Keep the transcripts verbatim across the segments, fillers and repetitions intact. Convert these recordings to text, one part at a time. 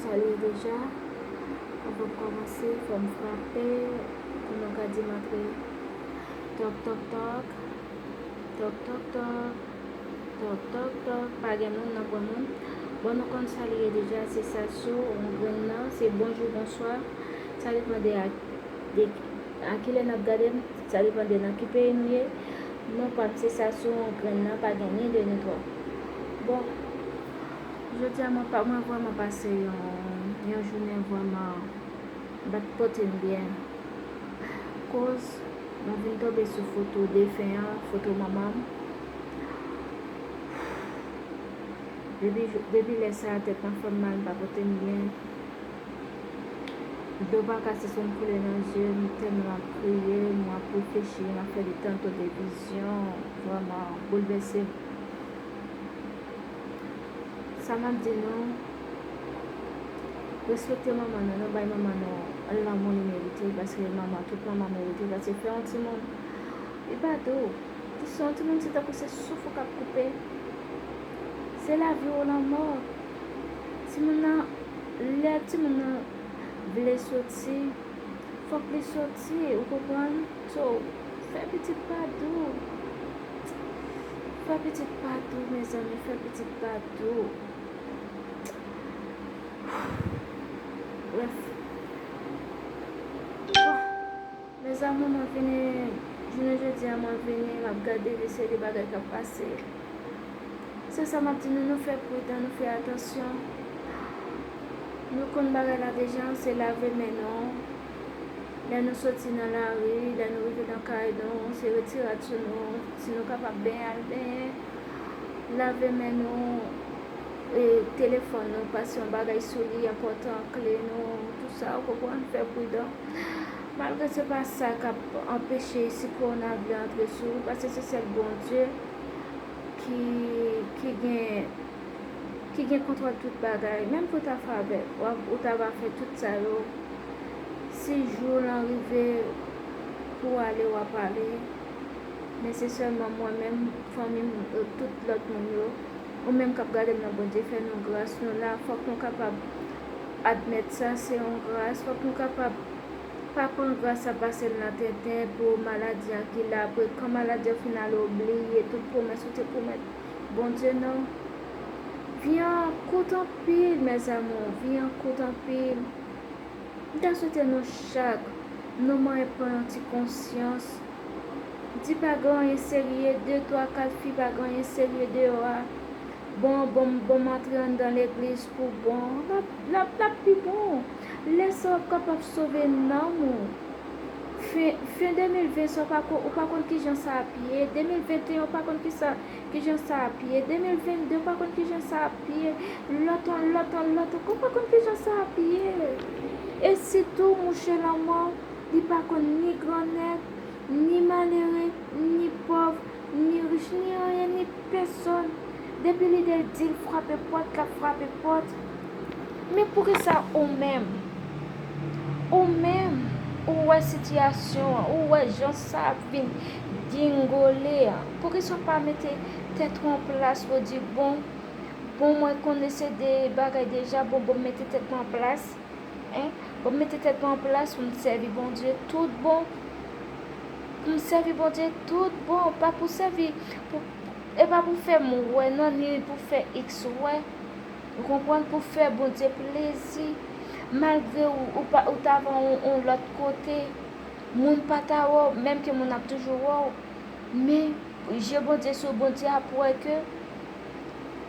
Salye deja. Anvan m kòmanse, fò m frape, kòman ka di m antre. Tòk, tòk, tòk. Tòk, tòk, tòk. Tòk, tòk, tòk. Pa gen moun nan pran moun. Bon, nou konn sa li ye deja, se Sasou, yon grenn nan, se bonjou, bonswa. Sa depann de a, de a kilè n ap gade m, sa depann de nan ki peyi nou ye. Non pa m se Sasou, yon grenn nan, pa gen ni de ni twa. Bon, jodi a mwen pa, mwen vrèman pase yon, yon jounen vrèman m pa t pote m byen. Koz mwen vin tonbe sou foto defen an, foto manman m. Depi jou, depi lè sa a, tèt mwen fè m mal, m pa pote m byen. Dlo pa ka sispann koule nan je m, tèlman m ap kriye, m ap reflechi, m ap fè de tèl televizyon, vrèman boulvèse m. Sa m ap di nou, respekte manman nou, nou bay manman nou lanmou li merite, paske manman, tout manman merite, paske fè yon timoun, li pa dou. Pou fè yon timoun, se tankou se souf ou k ap koupe. Se lavi ou lanmò. Timoun nan, lè timoun nan vle soti, fòk li soti, ou konprann? So, fè pitit pa dou. Fè pitit pa dou, mezanmi, fè pitit pa dou. Brèf. Bon, mezanmi, mwen vini, jounen jodi a, mwen vini, m ap gade de seri de bagay k ap pase. Se sa m ap di nou, nou fè pridan, nou fè atansyon. Nou konn bagay la deja, se lave men nou. Lè nou soti nan lari, lè nou rive nan kay nou, se retire rad sou nou. Si nou kapab benyen, al benyen. Lave men nou, e, telefòn nou, pase yon bagay sou li, enpòtan, kle nou, tout sa, ou konprann, fè pridan. Malgre se pa sa k ap anpeche si kowonavi antre sou ou, paske se sèl Bondye ki, ki gen, ki gen kontwòl tout bagay. Menm pou w ta fè avè, w ap, ou ta va fè tout sa yo. Si jou w lan rive pou w ale, w ap ale. Men se sèlman mwen menm, fanmi m, e, tout lòt moun yo, ou menm k ap gade m nan, Bondye fè nou gras, nou la, fòk nou kapab admèt sa, se yon gras, fòk nou kapab pa pran gras sa pase n nan tenten pou maladi an ki la, apre kan maladi an fin ale, ou bliye tout pwomès ou te pwomèt Bondye, non. Vi an kout anpil, mes amours, vi an kout anpil. M ta swete nou chak, nou manyen pran yon ti konsyans. Di pa gen anyen serye, de, twa, kat fi pa gen anyen serye deyò a. Bon, bon, bon, m antre anndan legliz pou bon. L ap, l ap, l ap pi bon. Lè sa w ap kapab sove nanm ou. Fen, fen de mil ven sa w pa ko-, ou pa konn kijan sa ap ye. De mil venteyen ou pa konn kisa, kijan sa ap ye. De mil vennde ou pa konn kijan sa ap ye. Lòt an, lòt an, lòt ankò ou pa konn kijan sa ap ye. E sitou mouche lanmò, li pa konn ni grannèg, ni malere, ni pòv, ni rich, ni anyen, ni pèsòn. Depi lide l di l frape pòt, l ap frape pòt. Men poukisa ou menm, ou menm, ou wè sitiyasyon an, ou wè jan sa ap vin gingole an, poukisa w pa mete tèt ou an plas pou w di, bon, bon, mwen konnen se de bagay deja, bon, bon, m mete tèt mwen an plas. Hein? Bon, m mete tèt mwen an plas pou m sèvi Bondye tout bon. Pou m sèvi Bondye tout bon. Pa pou sèvi, pou, e pa pou fè m wè, non, ni pou fè X wè. Ou konprann? Pou fè Bondye plezi. Malgre ou, ou pa, ou ta va yon, yon lòt kote, moun pa ta wè w, menm ke moun ap toujou wè w. Men, je Bondye sou Bondye ap wè ke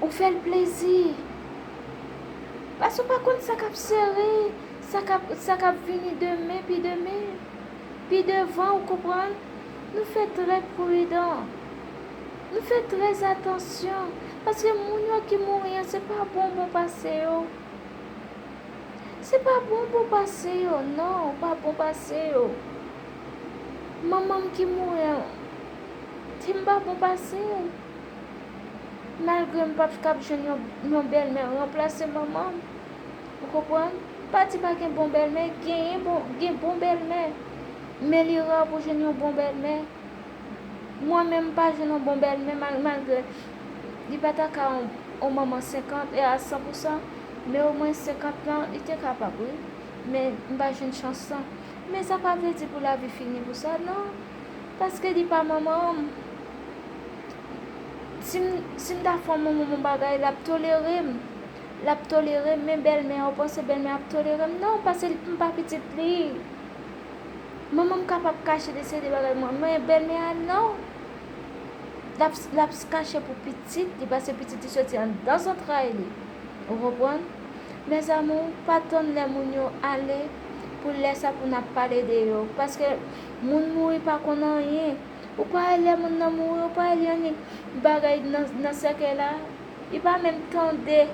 ou fè l plezi. Paske w pa konn sa k ap sere, sa k ap, sa k ap vini demen, pi demen, pi devan, ou konprann? Nou fè trè pridan. Nou fè trè atansyon. Paske moun yo ki mouri an, se pa bon bon pase yo. Se pa bon bon pase yo, non, pa bon pase yo. Manman m ki mouri an, se m pa bon pase l. Malgre m p ap kab jwenn yon, yon bèlmè ranplase manman m. Ou konprann? Pa di pa gen bon bèlmè, genyen bon, gen bon bèlmè. Men li ra pou jwenn yon bon bèlmè. Mwen menm m pa jwenn yon bon bèlmè mal-, malgre li pa ta ka yon, yon manman senkant e a san pou san, Men omwen senkant lan, li te kapab, wi. Men m pa jwenn chans lan. Men sa pa vle di pou lavi fini pou sa, non. Paske li pa manman m. Si m, si m ta fè yon manman m yon bagay, l ap tolere m. L ap tolere m, men bèlmè, ou panse bèlmè ap tolere m? Non, paske m pa pitit li. Manman m kapab kache de seri de bagay mwen, men bèlmè a non. L ap, l ap kache pou pitit li, paske pitit li soti anndan zantray li. Ou konprann? Mes amours, pa tann lè moun yo ale, pou lè sa pou n ap pale de yo. Paske moun mouri pa konn anyen. Ou pa wè lè moun nan mouri, ou pa wè li annik bagay nan, nan sèkèy la. Li pa menm tande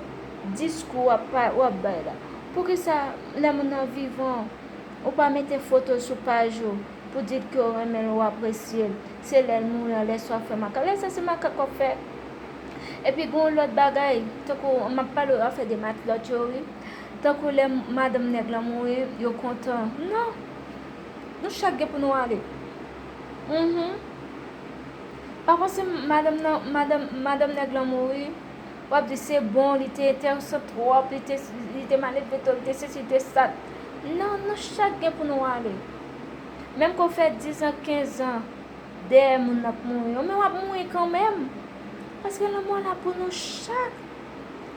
diskou w ap pa, w ap bay la. Poukisa lè moun nan vivan, ou pa mete foto l sou paj ou pou di l ke w renmen l, w apresye l? Se lè l mouri an, lè sa w ap fè makak. Lè sa se makak w ap fè. Epi gen yon lòt bagay, tankou m ap pale w afè de matlòt yo, wi. Tankou lè madanm nèg lan mouri, yo kontan. Non. Nou chak gen pou nou ale. Mhm. Pa panse madanm nan, madanm, madanm nèg lan mouri, w ap di se bon, li te entèresan twòp, li te, li te malelve twòp, li te sesi, li te sa. Non, nou chak gen pou nou ale. Menm ke w fè diz an, kenz an dèyè moun nan ap mouri, men w ap mouri kanmenm. Paske lanmò la pou nou chak.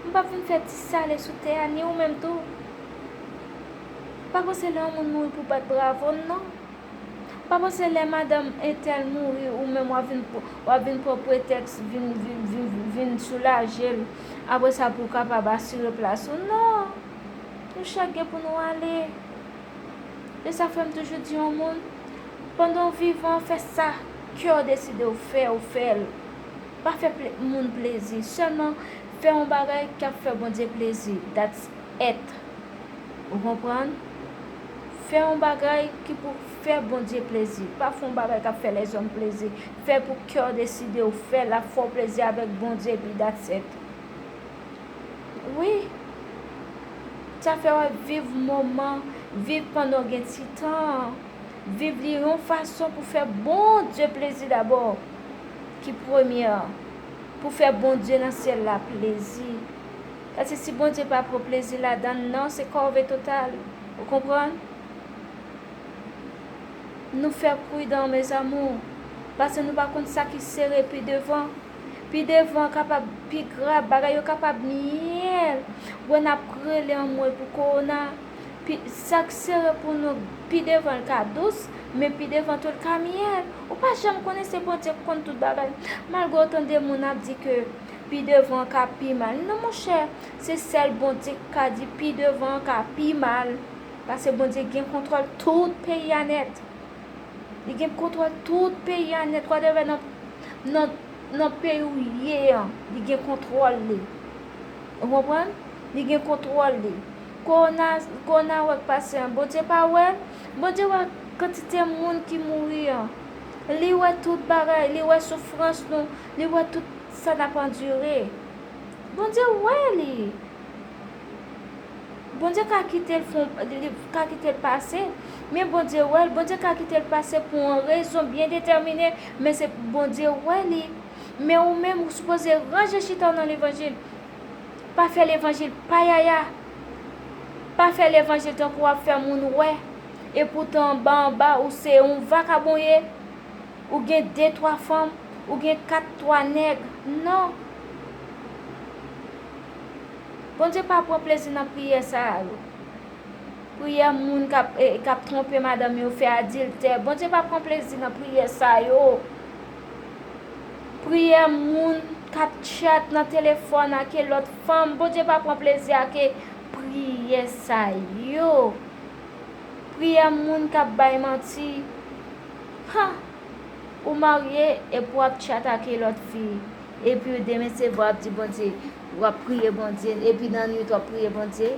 M p ap vin fè ti sale sou tè a, ni ou menm tou. Pa panse lè yon moun mouri pou bat bravo l, non. Pa panse lè madanm entèl mouri, ou menm w ap vin, w ap vin pran pretèks, vin, vin, vin, vin soulaje l. Apre sa, pou w kapab asire plas ou. Non! Nou chak gen pou nou ale. E sa fè m toujou di yon moun, pandan w vivan, fè sa kè w deside w fè, ou fè l. Pa fè ple-, moun plezi. Sèlman fè yon bagay k ap fè Bondye plezi. That's it. Ou konprann? Fè yon bagay ki pou fè Bondye plezi. Pa fè yon bagay k ap fè lèzòm plezi. Fè pou kè w deside w fè l ap fè w plezi avèk Bondye, epi that's it. Wi. Sa fè w ap viv moman, viv pandan w gen ti tan. Viv li yon fason pou fè Bondye plezi dabò, ki premye an, pou fè Bondye nan syèl la plezi. Paske si Bondye pa pran plezi ladan l, non, se kòve total. Ou konprann? Nou fè pridan, mes amours, paske nou pa konn sa ki sere pi devan. Pi devan kapab pi grav, bagay yo kapab myèl. Wè n ap rele anmwey pou kowona. Pi, sa k sere pou nou, pi devan l ka dous, men pi devan tou l ka myèl. Ou pa janm konnen, se Bondye k konn tout bagay. Malgre w tande moun ap di ke pi devan ka pi mal. Non, monchè, se sèl Bondye k ka di pi devan ka pi mal. Paske Bondye gen kontwòl tout peyi a nèt. Li gen kontwòl tout peyi a nèt. Whatever nan, nan, nan peyi w ye an, li gen kontwòl li. Ou konprann? Li gen kontwòl li. Kowona, kowona wè k pase an, Bondye pa wè l? Bondye wè kantite moun ki mouri an. Li wè tout bagay, li wè soufrans nou, li wè tout sa n ap andire. Bondye wè li. Bondye ka kite l fon, li ka kite l pase, men Bondye wè l. Bondye ka kite l pase pou yon rezon byen detèmine, men se Bondye wè li. Men ou menm, ou sipoze ranje chita w nan levanjil. Pa fè levanjil payaya. Pa fè levanjil tankou w ap fè moun wè. Epoutan, anba, anba, ou se yon vakabon ye. Ou gen de, twa fanm, ou gen kat, twa nèg. Non. Bondye pa pran plezi nan priyè sa a yo. Priyè moun k ap, eh, k ap twonpe madanm yo, fè adiltè. Bondye pa pran plezi nan priyè sa yo. Priyè moun k ap tchat nan telefòn ak lòt fanm, Bondye pa pran plezi ak priyè sa yo. Priyè moun k ap bay manti. Ha! Ou marye epi w ap tchat ak lòt fi. Epi demen se vre w ap di Bondye, w ap priye Bondye, epi nan nwit w ap priye Bondye.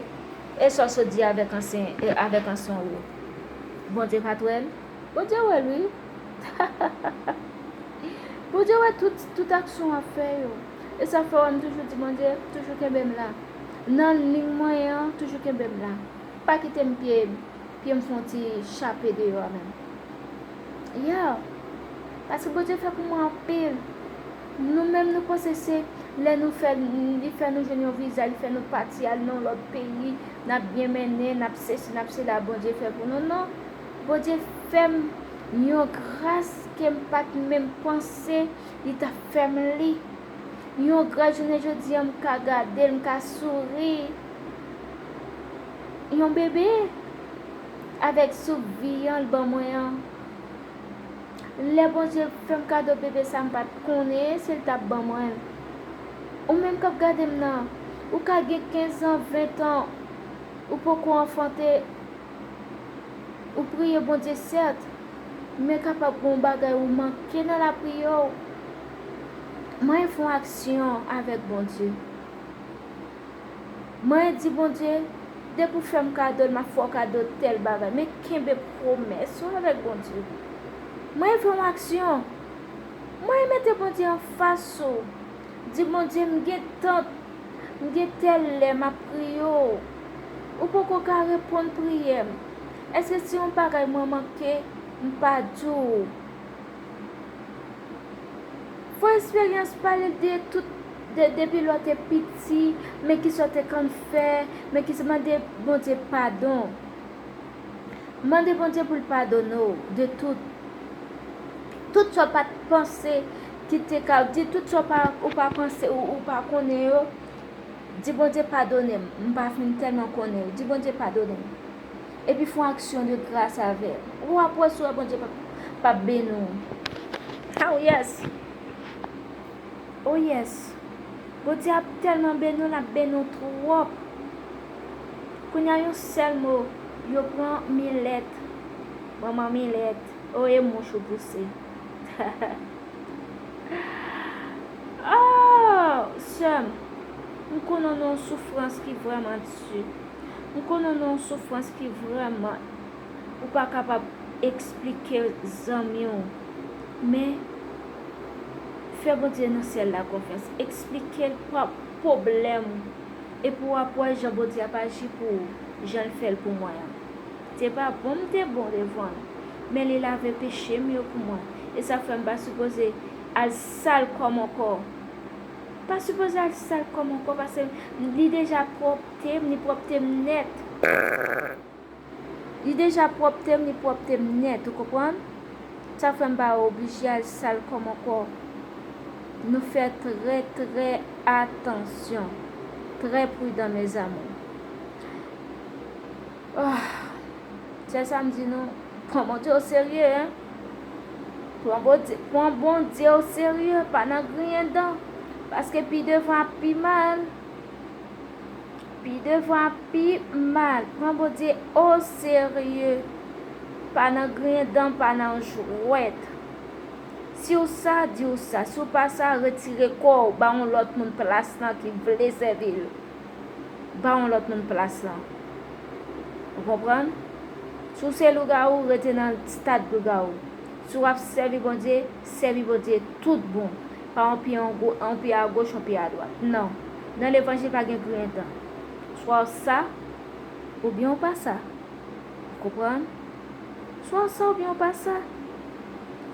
E sa w sot di avèk ansyen, e avèk ansyen w yo? Bondye pa t wè l? Bondye wè l wi. Bondye wè tout, tout aksyon w ap fè yo. E sa fè w wè m toujou di Bondye, toujou kenbe m la. Nan liy mwen an, toujou kenbe m la. Pa kite m pye, pye m fè yon ti chape deyò a menm. Yeah. Paske Bondye fè pou mwen anpil. Nou menm nou panse se, Lè nou fè, li fè nou jwenn yon viza, li fè nou pati al nan yon lòt peyi, n ap byen mennen, n ap sesi, n ap sela, Bondye fè pou nou. Non. Bondye fè m yon gras ke m pa t menm panse li t ap fè m li. Yon gras jounen jodi a, m ka gade l, m ka souri. Yon bebe avèk souf vi an l ban mwen an. Lè Bondye fè m kado bebe sa, m pa t konnen si l t ap ban mwen l. Ou menm k ap gade m nan, ou ka gen kenz an, ven an, ou poko anfante, ou priye Bondye sèt, men kapab gen yon bagay ou manke nan lapriyè w. Mwen fè yon aksyon avèk Bondye. Mwen di Bondye, depi w fè m kado l, m ap fè w kado tèl bagay. Men kenbe pwomès ou avèk Bondye. Mwen fè yon aksyon. Mwen mete Bondye anfas ou. Di Bondye, m gen tan, m gen tèl lè m ap priye w. Ou poko ka reponn priyè m. Èske se yon bagay mwen manke, m pa di w? Fò esperyans pale de tout, de, depi lè w te piti, men kisa w te konn fè, men kisa, mande Bondye padon. Mande Bondye pou l padone w de tout. Tout sa w pa t panse ki te ka, di tout sa w pa, ou pa panse, ou, ou pa konnen yo. Di Bondye padone m, m pa fin tèlman konnen yo. Di Bondye padone m. Epi fè yon aksyon de gras avè l. Ou ap wè si w wè Bondye p ap, p ap beni w. Oh yes. Oh yes. Bondye ap tèlman beni w, l ap beni w twòp. Kounye a yon sèl mo, yo pran Milèt. Manman Milèt. Oh, e mouch ou pouse. Oh, sè m, m konnen w nan yon soufrans ki vrèman di. M konnen w nan yon soufrans ki vrèman, ou pa kapab eksplike zanmi w. Men, fè Bondye nan syèl la konfyans. Eksplike l pwoblèm ou. Epi w ap wè jan Bondye ap aji pou ou, jan l fè l pou mwen an. Se pa bon m te bon devan l, men li lave peche m yo pou mwen. E sa fè m pa sipoze al sal kò m ankò. Pa sipoze al sal kò m ankò, paske li deja pwòpte m, li pwòpte m nèt. Li deja pwòpte m, li pwòpte m nèt, ou konprann? Sa fè m pa oblije al sal kò m ankò. Nou fè trè, trè atansyon. Trè pridan, mes amours. Ah, sèl sa m di nou, pran Bondye o serye, en. Pran Bondye, pran Bondye o serye, pa nan griyen dan. Paske pi devan ap pi mal. Pi devan ap pi mal. Pran Bondye o serye. Pa nan griyen dan, pa nan jwèt. Si w sa, di w sa. Si w pa sa, retire kò w, ba yon lòt moun plas lan ki vle sèvi l. Ba yon lòt moun plas lan. Ou konprann? Si w se lougawou, rete nan stad lougawou. Si w ap sèvi Bondye, sèvi Bondye tout bon. Pa yon pye, yon gwo-, yon pye agoch, yon pye adwat. Non. Nan levanjil pa gen griyen dan. Swa w sa, oubyen w pa sa. Ou konprann? Swa w sa oubyen w pa sa.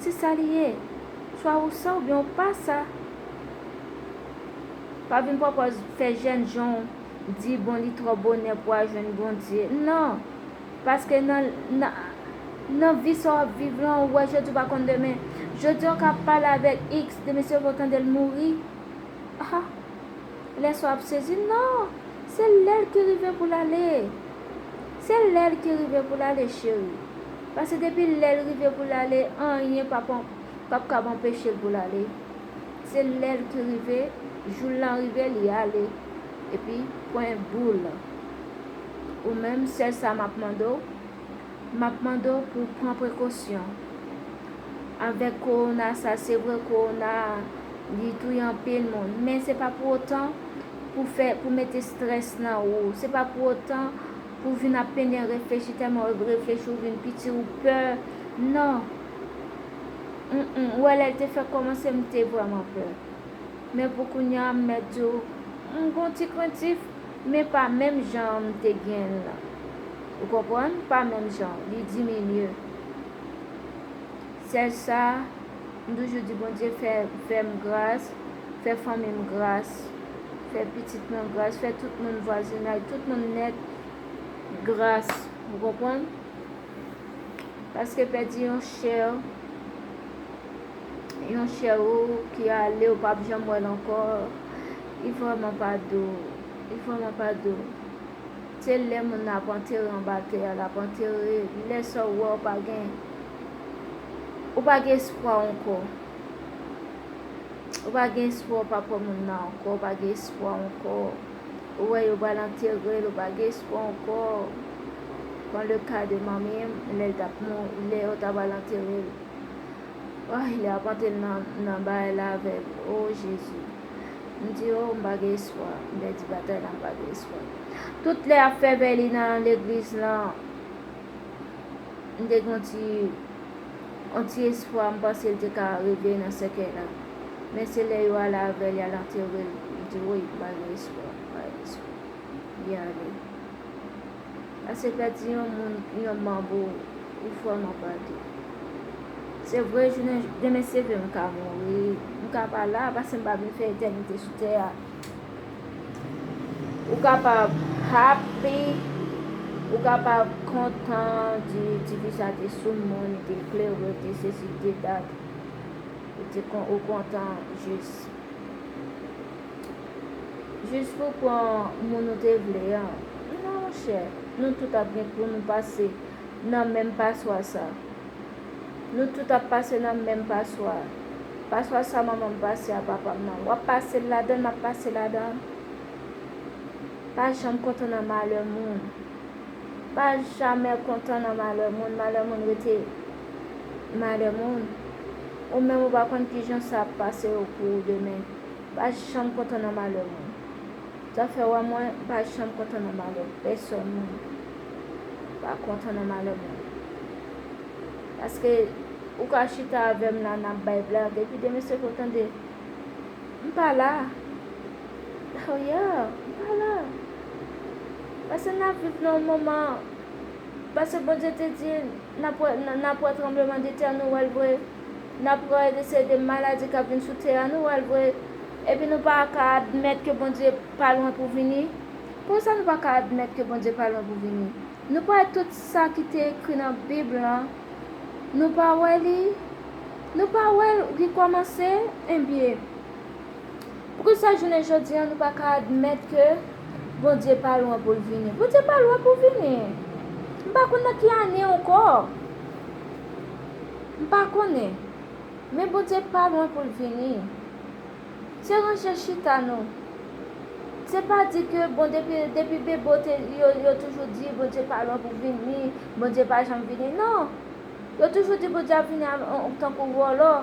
Se sa li ye. Swa ou sa oubyen w pa sa. Pa vin pwopòz fè jènjan w di, bon, li twò bonè pou al jwenn Bondye. Non. Paske nan, nan, nan vi sa w ap viv lan, ou wè jodi w pa konn demen. Jodi a w ka pale avèk X, demen se pou w tande l mouri. Ah, lè sa w ap sezi, non. Se lè l ki rive pou l ale. Se lè l ki rive pou l ale, cheri. Paske depi lè l rive pou l ale, anyen p ap, p ap kab anpeche l pou l ale. Se lè l ki rive, jou l lan rive, li ale. Epi, pwen boul. Ou menm, sèl sa m ap mande w, m ap mande w pou w pran prekosyon. Avèk kowona sa, se vre kowona, li touye anpil moun, men se pa pou otan pou fè, pou mete estrès nan ou. Se pa pou otan pou vin ap penyen reflechi, tèlman w reflechi, ou vin piti, ou pè. Non. Mm, mm. Ou wè, lè l te fèk kòmanse, m te vrèman pè. Men pou kounye a, m mèt di w, m gon ti krentif, men pa menm jan m te gen l lan. Ou konprann? Pa menm jan, li diminye. Sèl sa, m toujou di Bondye fè, fè m gras, Fè fanmi m gras, fè pitit mwen gras, fè tout moun vwazinay, tout moun nèt gras. Ou konprann? Paske pèdi yon chè, yon chè ou ki ale, ou p ap janm wè l ankò, li vrèman pa dou, li vrèman pa dou. Se lè moun nan ap antere anba tè a, l ap antere, lè sa ou wè ou pa gen, ou pa gen espwa ankò. Ou pa gen espwa, ou pa kwè moun nan ankò, ou pa gen espwa ankò. Ou wè yo pral antere l, ou pa gen espwa ankò. Kon le ka de manmi m, lè l t ap mou, lè yo ta pral antere l. Ay, lè y ap antre l nan, nan bagay la avè l. O Jezi. M di, o, m pa gen espwa. M pèdi batay la, m pa gen espwa. Tout lè y ap fè vèy li nan legliz lan, m te gen yon ti, yon ti espwa, m panse l te ka reveye nan sèkèy la. Men se lè yo ale avè l, y al antere l, m di, woy, m pa gen espwa, m pa gen espwa. Li ale. Paske pèdi yon moun, yon manm ou, ou vrèman pa dou. Se vre, jounen demen se vre m ka mouri, m ka pa la, paske m pa vin fè etènite sou tè a. Ou kapab happy, ou kapab kontan di tifi sa te sou moun, li te klere, li te sesi, li te dat. Ou te kon-, ou kontan jis. Jis pou pran moun ou te vle an. Non, monchè, nou tout ap gen pou nou pase nan menm paswa sa. Nou tout ap pase nan menm paswa. Paswa sa manman m pase a papa m nan. W ap pase l ladan l, m ap pase ladan l. Pa janm kontan nan malè moun. Pa jamè kontan nan malè moun. Malè moun rete malè moun. Ou menm ou pa konn kijan sa ap pase pou ou demen. Pa janm kontan nan malè moun. Sa fè w wè mwen, m pa janm kontan nan malè pèsòn moun. M pa kontan nan malè moun. Paske ou ka chita avè m la, n ap bay blag, epi demen se pou w tande, m pa la. Oh yeah, m pa la. Paske n ap viv nan yon moman, paske Bondye te di, n ap wè, n, n ap wè tranbleman de tè, nou wè l vre. N ap wè de seri de maladi k ap vin sou tè a, nou wè l vre. Epi nou pa ka admèt ke Bondye pa lwen pou vini. Poukisa nou pa ka admèt ke Bondye pa lwen pou vini? Nou pa wè tout sa ki te ekri nan Bib lan, nou pa wè li? Nou pa wè l rekòmanse? Ebyen, poukisa jounen jodi a nou pa ka admèt ke Bondye pa lwen pou l vini? Bondye pa lwen pou vini. M pa konn nan ki ane ankò. M pa konnen. Men Bondye pa lwen pou l vini. Se ranje chita nou. Se pa di ke, bon, depi, depi bebe w te, yo, yo toujou di Bondye pa lwen pou vini, Bondye pa janm vini. Non. Yo toujou di Bondye ap vini a, an, tankou vòlò.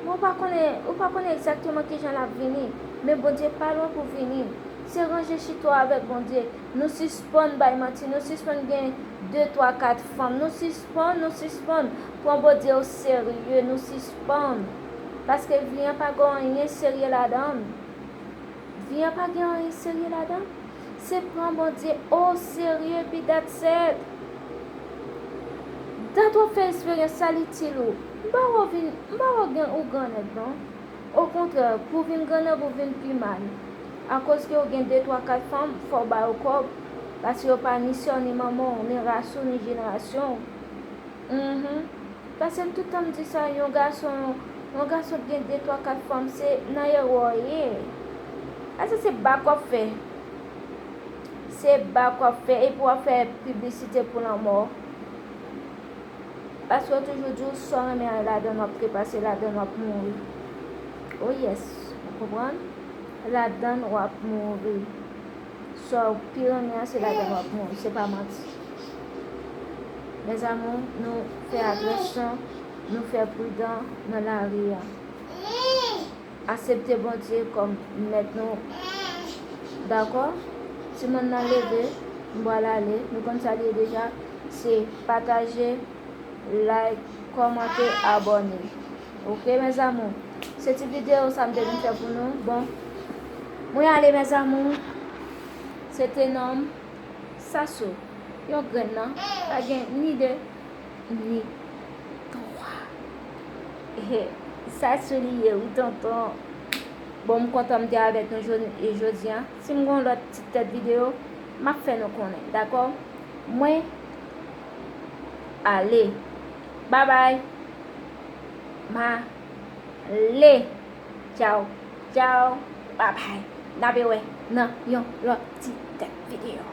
Men ou pa konnen, ou pa konnen egzakteman kijan l ap vini. Men Bondye pa lwen pou vini. Se ranje chita w avèk Bondye. Nou sispann bay manti, nou sispann gen de, twa, kat fanm. Nou sispann, nou sispann pran Bondye oserye, nou sispann. Paske vi an pa gen anyen serye ladan l. Vi an pa gen anyen serye ladan l. Se pran Bondye oserye, epi that's it. Dat w ap fè esperyans, sa l itil ou? M pa wè w vin, m pa wè w gen, ou grannèg non. Okontrè, pou w vin grannèg, ou vin pi mal. Akoz ke w gen de, twa, kat fanm, fò w ba yo kòb, paske yo pa ni sè w, ni manman w, ni ras ou, ni jenerasyon w. Mhm. Paske m tout tan m di sa, yon gason, yon gason k gen de, twa, kat fanm, se nan erè w ye. Paske se bak w ap fè. Se bak w ap fè, epi w ap fè piblisite pou lanmò. Paske yo toujou di w sa w renmen an ladann w ap trepase, ladann w ap mouri. Oh yes, ou konprann? Ladann w ap mouri. Sa w pi renmen an se ladann w ap mouri, se pa manti. Mes amours, nou fè atansyon, nou fè pridan nan lari a. Aksepte Bondye kòm mèt nou. Dakò? Timoun nan leve, m pral ale. Nou konn sa l ye deja. Se pataje, like, kòmante, abòne. Oke, mes amours? Se ti videyo sa m te vin fè pou nou. Bon. Mwen ale, mes amours. Se te nonm Sassou. Yon grenn nan. Pa gen ni de. Ni twa. He, sa sou li ye, wi, tonton. Bon, m kontan m te avèk nou jodi a. Si m gen yon lòt ti tèt videyo, m ap fè nou konnen, dakò? Mwen ale. Babay. M ale. Tchaw, tchaw. Babay. N ap wè nan yon lòt ti tèt videyo.